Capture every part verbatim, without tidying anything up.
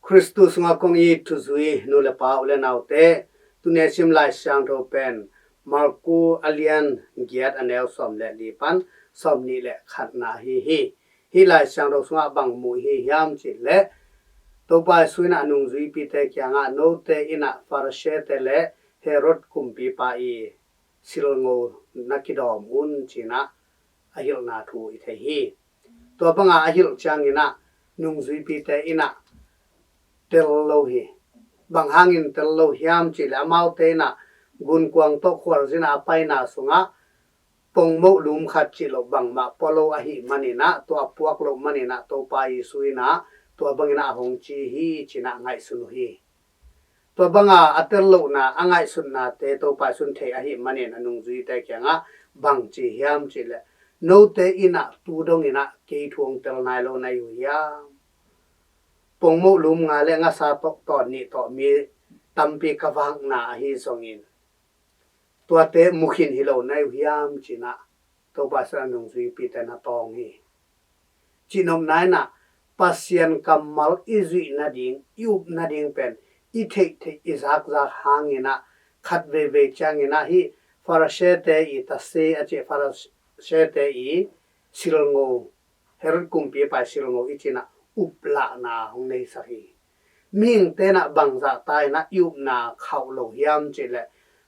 Khristu sungah kong it thuzui nu le pa, u le naute, tuni a sim Lai Siangtho pen Marku a lian giat, a neu sawm le li pan sawm nih le khatna ahi hi. Hih Lai Siangtho sungah bang mu i hi hiam cih leh, Topa Jesu in a nungzuipite kiangah, "Note in a Pharisee-te le Herod kumpipa i silngo na kidawm un," ci-in a hilhna thu i thei hi. Tua banga a hilh ciangin a nungzuipite in a tel lo hi. Bang hangin tel lo hiam cih leh, amaute in a gunkuang tawh khualzin a paina sungah pongmoh lum khat cih loh bangmah pua lo ahih manin a, tua a puak loh manin a, Topa Jesu in a tua bangin a hong ci hi, ci-in a ngaihsun uh hi. Tua banga a tel lohna, a ngaihsutnate Topa Jesu in thei ahih manin a nungzuite kiangah bang ci hiam cih leh, "Note in a tu dongin a kei thu hong tel nai lo na hi uh hiam? Pongmoh lum nga le ngasa tawh, tawn nih tawh mi tampi ka vakna ahi zongin, tuate mu khin hi lo na hi uh hiam?" ci-in a Topa Jesu in a nungzuipite na tawng hi. Cihnopna in a, Pasian kammal i zuih nading, i up nading pen i theihtheih, i zakzak hangin a, khat veivei ciangin a, hih Pharisee-te i tase a cih, Pharisee-te i silngo, Herod kumpipa i silngo i cih in a uplahna hong neisak hi. Mihingte in a bangzah ta in a i upna khauh lo hiam cih leh,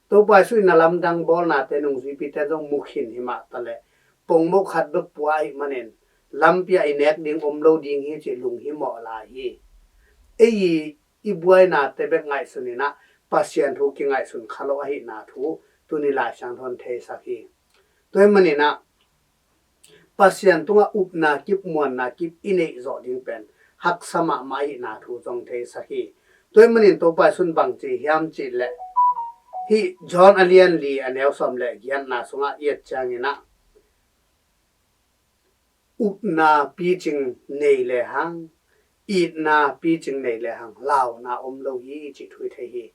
Topa Jesu in a lamdang bawlnate nungzuipite zong mu khin hi mah ta leh, pongmoh khat bek pua ahih manin lampi ah i nek ding om lo ding hi cih lunghimawh lai hi. Ei i, i buainate bek ngaihsun in a, Pasian thu kingaihsun kha lo ahihna thu tuni Lai Siangtho in theisak hi. Tua ahih manin a, Pasian tungah upna kip, muanna kip i neih zawh ding pen haksa mahmah ahihna thu zong theisak hi. Tua ahih manin Topa Jesu in bang ci hiam cih leh, hih John a lian li, a neu sawm le giatna sungah i et ciangin a, upna picing nei lehang, itna picing nei lehang, launa om lo hi cih thu i thei hi.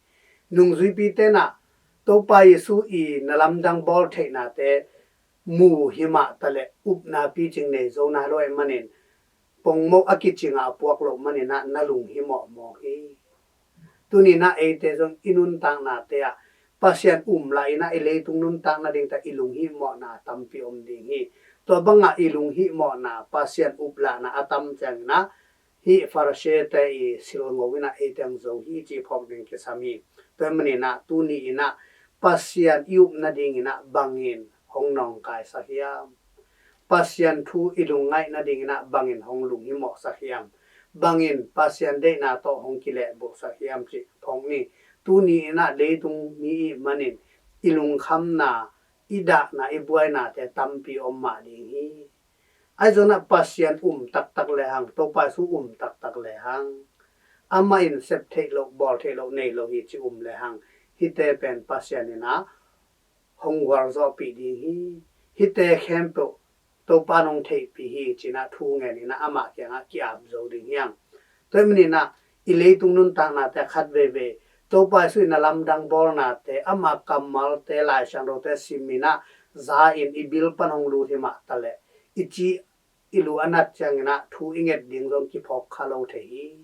Nungzuipite in a Topa Jesu i na lamdang bawl theihnate mu hi mah ta leh, upna picing nei zo nai lo ahih manin, pongmoh a kicing a puak loh manin a na lunghimawh mawk hi. Tuni in a eite zong i nuntaknate ah Pasian um lah in a, i leitung nuntak nading ta i lunghimawhna tampi om ding hi. Tua banga i lunghimawhna, Pasian uplahna a tam ciangin a, hih Pharisee-te i silngo in a eite hong zo hi cih phawk ding kisam hi. Tua ahih manin a, tuni in a Pasian i up nadingin a bangin hong nawngkaisak hiam? Pasian thu i lungngaih nadingin a bangin hong lunghimawhsak hiam? Bangin Pasian deihna tawh hong kilehbulhsak hiam cih phawk ni. Tuni in a leitung mi i hih manin i lungkhamna, i dahna, i buainate tampi om mah ding hi. Ahi zongin a Pasian um taktak lehang, Topa Jesu um taktak lehang, amah in sep theih loh, bawl theih loh nei lo hi cih um lehang, hihte pen Pasian in a hong gualzawhpih ding hi. Hihte khempeuh Topa in hong theihpih hi ci-in a thu ngen in a amah kiangah ki-ap zo ding hi hang. Tua ahih manin a i leitung nuntaknate khat veivei Topa Jesu in a lamdang bawlnate, ama kammalte, Lai Siangthote sim in a, za in i bil pan hong lut hi mah ta leh, i cih i lu a nat ciangin a thu i nget ding zong kiphawk kha lo thei hi.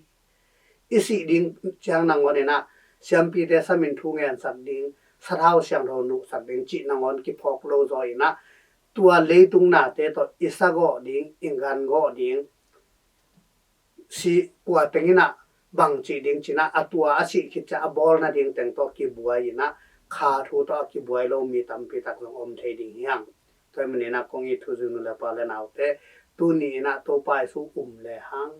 I sih ding ciang nangawn in a siampite sam in thu ngensak ding, sathau siangtho nuhsak ding cih nangawn kiphawk lo zaw in a, tua leitung nate tawh i sagawh ding, i gangawh ding, si pua teng in a bang cih ding ci-in a, a tua a sih khit ciang a bawl nading teng tawh kibuai in a, kha thu tawh a kibuai lo mi tampi tak zong om thei ding hi hang. Tua ahih manin a kong it thuzui nu le pa le naute, tuni in a Topa Jesu um lehang,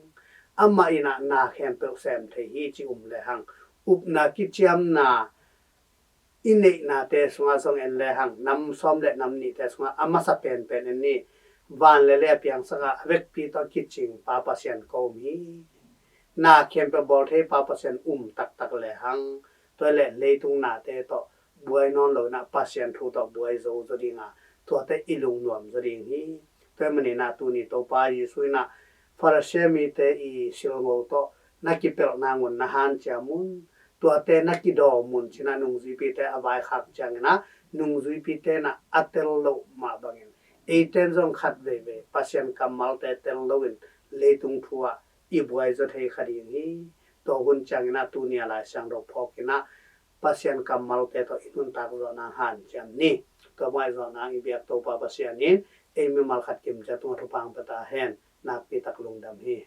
amah in a na khempeuh sem thei hi cih um lehang, upna kiciamna i neihnate sungah zong en lehang, nam sawm le nam nihte sungah a masa penpen en ni. Van le lei a piangsak a, a vekpi tawh kicing Pa Pasian ka um hi. Na khempeuh bawl thei Pa Pasian um taktak lehang, tua leh leitung nate tawh buai nawn lo in a, Pasian thu tawh buai zo zaw ding a, tuate i lungnuam zaw ding hi. Tua ahih manin a tuni Topa Jesu in a Pharisee mite i silngo tawh na kipelh nangawn na hanciam un, tuate na kidawm un ci-in a nungzuipite a vaikhak ciangin a, nungzuipite in a a tel loh mah bangin, eite in zong khat veivei Pasian kammalte tel loin leitung thu ah i buai zaw thei kha ding hi. Tua hun ciangin ah tuni a Lai Siangtho phawkin ah Pasian kammalte tawh i nuntak zawhna hanciam ni. Tua bang i zawhna i biak Topa Pasian in ei mimal khat kim ciat tungah thupha pia ta hen. Nakpi tak lungdam hi.